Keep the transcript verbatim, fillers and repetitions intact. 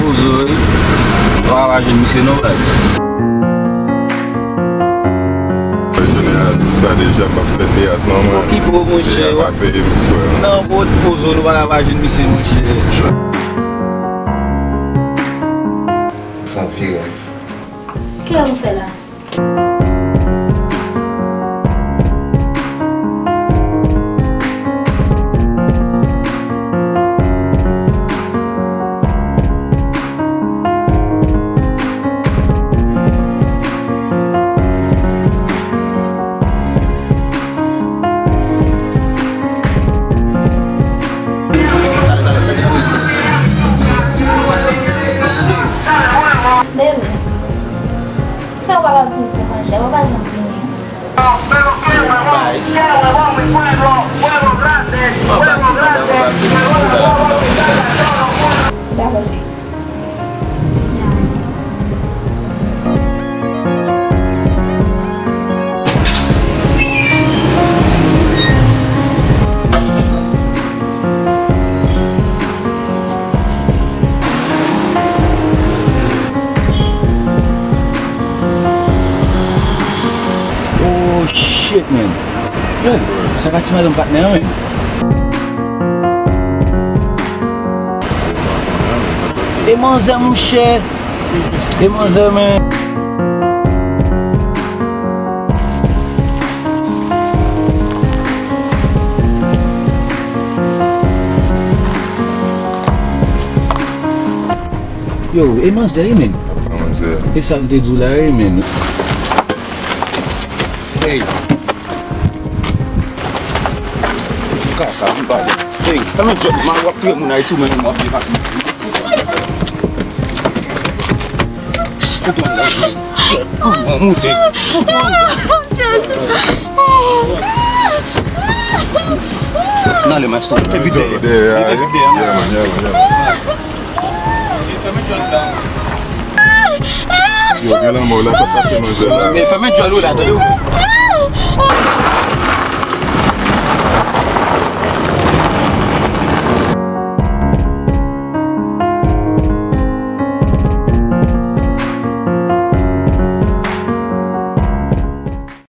Pozo, wi. Ou pa ka pa jwenn misye non, baz. Jeneral, sa deja m ap fè teyat non, mwen. Okipe w, monchè. Deja pa peye m, frè. Nan, bro, Pozo, nou pa ka pa jwenn misye, monchè. Fè yon vire. Kilè nou fè la? Baby, fè w bagay pou, pou manje, ou pa janm vini. Dakò, cheri. Oh shit, man. Yo, sa ka ti madanm patnè an, men. E manzè, monchè. E manzè, men. Yo, e manzè, wi, men. Manzè. E sa m te di w la, wi, men. Hey. Kaka, m pale. Hey, kòman w ap touye moun Ayiti, ou menm w ap vin pase. Fout mwen la. Mwen moute. Fout mwen. Nan le maestro, te vide. Vide, yeah, yeah, man, yeah, man, yeah, man. Yo, gen lanmò la, sa pase manzè la. Men fèmen djòl ou la, tande w.